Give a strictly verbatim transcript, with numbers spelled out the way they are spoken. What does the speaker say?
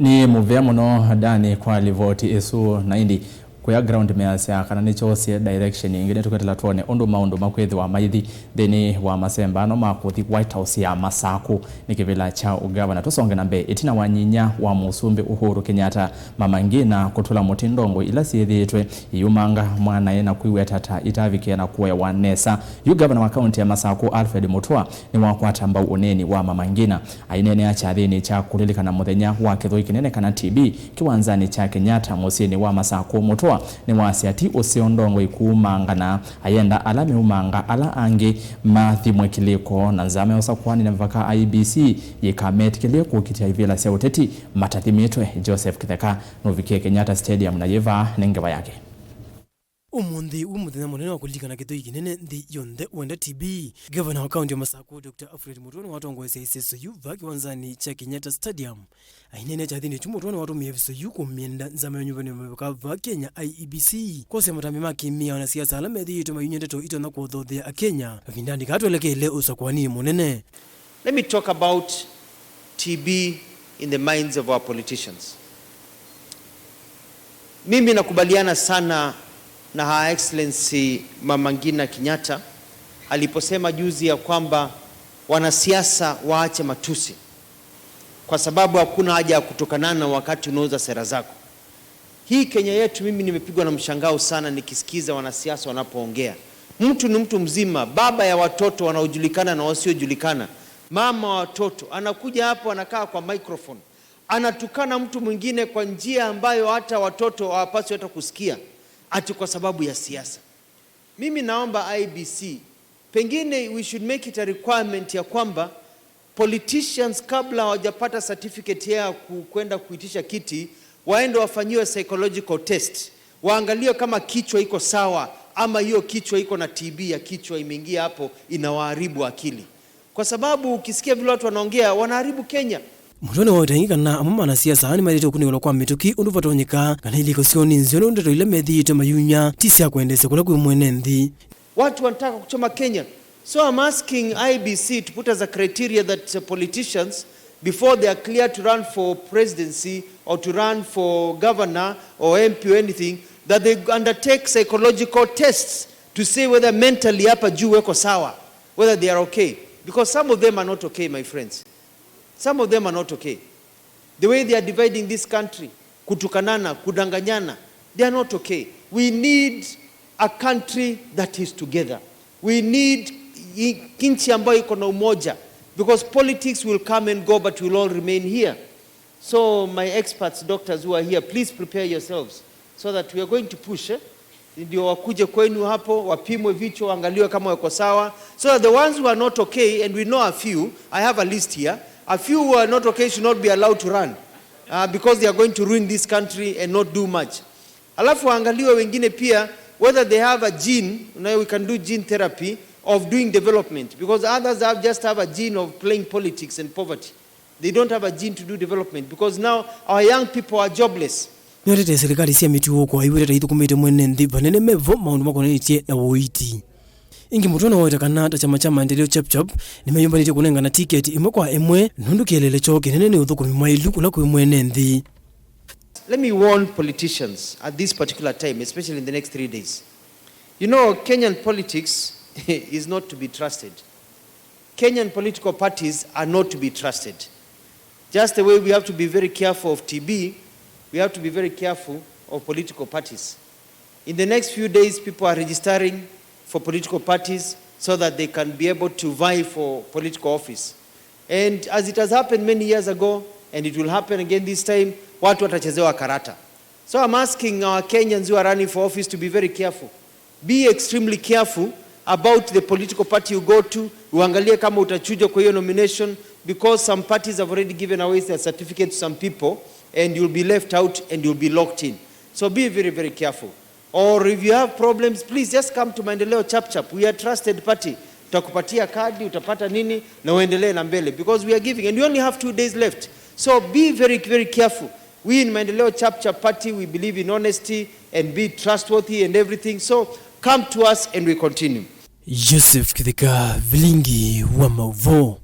Nĩ mũvea mũno Dani kwa livoti ĩsu, na ĩndĩ kũya ground measya kana nĩkyoosie direction ĩngĩ. Nĩtũkwetela twone ũndũ maũndũ makwĩthĩwa maithi nthĩnĩ wa masemba ano ma kũthi White House ya Masakũ nĩ kĩvĩla kya ũgavana. Tũsonge na mbee. Ĩtina wa nyinya wa mũsumbĩ Uhuru Kenyatta, Mama Ngina kũtũla mũtĩ ndongoi ila syĩthĩĩtwe iyumanga mwanae na kwĩweta ta itavikĩa na kũewa nesa, yu gavana wa kaunti ya Masakũ Alfred Mutua nĩwakwata mbau ũneeni wa Mama Ngina. Aineenea kyathĩnĩ kya kũlilikana mũthenya wa kĩthũi kĩnene kana T B kĩwanzanĩ kya Kenyatta mũsyĩnĩ wa Masakũ, Mutua nĩwasya ti ũseo ndongoi kuumangana, ayenda ala meumanga ala angĩ mathimwe kĩlĩko na nzama ya ũsakũani na mĩvaka I E B C yĩkametĩkĩlye kũkitĩa ivĩla sya ũteti matathimĩtwe. Joseph Kĩtheka nũvikie Kenyatta Stadium na yĩva nĩ ngewa yake. Ũmũnthĩ wĩ mũthenya mũnene wa kũlilikana kĩthũi kĩnene nthĩ yonthe wenda T B. Gavana wa kaunti ya Masakũ, Doctor Alfred Mutua, nĩwatongoesya ĩseso yu vaa kĩwanzanĩ kya Kenyatta Stadium. Aineenea kyathĩnĩ kyu, Mutua nĩwatũmĩie ĩseso yu kũmyenda nzama ya nyũmbanĩ ya mĩvaka vaa Kenya, I E B C, kwosya matambi ma kĩmĩao na siasa ala methĩĩtwe mayunya ndeto itonya kũthothea Akenya kavindanĩ kaa twelekeele ũsakũanĩnĩ mũnene. Let me talk about T B in the minds of our politicians. Mimi nakubaliana sana na Her Excellency Mama Ngina Kenyatta aliposema juzi ya kwamba wanasiasa waache matusi, kwa sababu hakuna haja ya kutukanana wakati unauza sera zako. Hii Kenya yetu, mimi nimepigwa na mshangao sana nikisikiza wanasiasa wanapoongea. Mtu ni mtu mzima, baba ya watoto wanaojulikana na wasiojulikana, mama wa watoto, anakuja hapo, anakaa kwa microphone, anatukana mtu mwingine kwa njia ambayo hata watoto hawapaswi hata kusikia, ati kwa sababu ya siasa. Mimi naomba I E B C, pengine we should make it a requirement ya kwamba politicians, kabla hawajapata certificate ya ku-, kwenda kuitisha kiti, waende wafanyiwe psychological test, waangaliwe kama kichwa iko sawa, ama hiyo kichwa iko na T B ya kichwa imeingia hapo, inawaharibu akili. Kwa sababu ukisikia vile watu wanaongea, wanaharibu Kenya. Mũtwe nĩwaũtangĩ kana amwe ma anasiasa nĩmaĩlĩte kũkunĩkĩlwa kwa mĩtũkĩ ũndũ vatonyeka, kana ilĩko syoo nĩ nzeo nũndũ ndeto ila methĩĩtwe mayunya ti sya kwendeesya kũla kwĩ mwene nthĩ. Watu wanataka kuchoma Kenya. So I'm asking I E B C to put as a criteria that, uh, politicians, before they are cleared to run for presidency or to run for governor or M P or anything, that they undertake psychological tests to see whether mentally hapa juu weko sawa, whether they are okay. Because some of them are not okay, my friends. Some of them are not okay. The way they are dividing this country, kutukanana, kudanganyana, they are not okay. We need a country that is together. We need i-, nchi ambayo iko na umoja, because politics will come and go, but we'll all remain here. So my experts, doctors who are here, please prepare yourselves so that we are going to push, eh? Ndio wakuje kwenu hapo, wapimwe vichwa, waangaliwe kama wako sawa. So that the ones who are not okay, and we know a few, I have a list here, a few who are not okay should not be allowed to run, uh, because they are going to ruin this country and not do much. Alafu waangaliwe wengine pia, whether they have a gene, you know, we can do gene therapy of doing development, because others have, just have a gene of playing politics and poverty. They don't have a gene to do development because now our young people are jobless. Nĩwetete silikalĩ sya mĩtuo kwa iwete ta ithũkũmĩte mwene nthĩ vanene mevo maũndũ makonanĩtye na ũiiti. Ĩngĩ Mũtwe nĩwawetie kana ta kyama kya Maendeleo Chap Chap nĩmeyũmbanĩtye kũnengana tiketi ĩmwe kwa ĩmwe nũndũ kĩeleelo kyoo kĩnene nĩ ũthũkũmi mwaĩlu kũla kwĩ mwene nthĩ. Let me warn politicians at this particular time, especially in the next three days. You know, Kenyan politics is not to be trusted. Kenyan political parties are not to be trusted. Just the way we have to be very careful of T B, we have to be very careful of political parties. In the next few days, people are registering for political parties so that they can be able to vie for political office. And as it has happened many years ago, and it will happen again this time, watu watachezewa karata. So I'm asking our Kenyans who are running for office to be very careful. Be extremely careful about the political party you go to. Uangalie kama utachujwa kwa hiyo nomination, because some parties have already given away their certificate to some people, and you'll be left out and you'll be locked in. So be very, very careful. Or if you have problems, please just come to Maendeleo Chap Chap. We are a trusted party. Tutakupatia kadi, utapata nini, na uendelee na mbele, because we are giving and we only have two days left. So be very, very careful. We in Maendeleo Chap Chap Party, we believe in honesty and be trustworthy and everything. So come to us and we continue. Joseph Kĩtheka, Vilingi wa Maũvoo.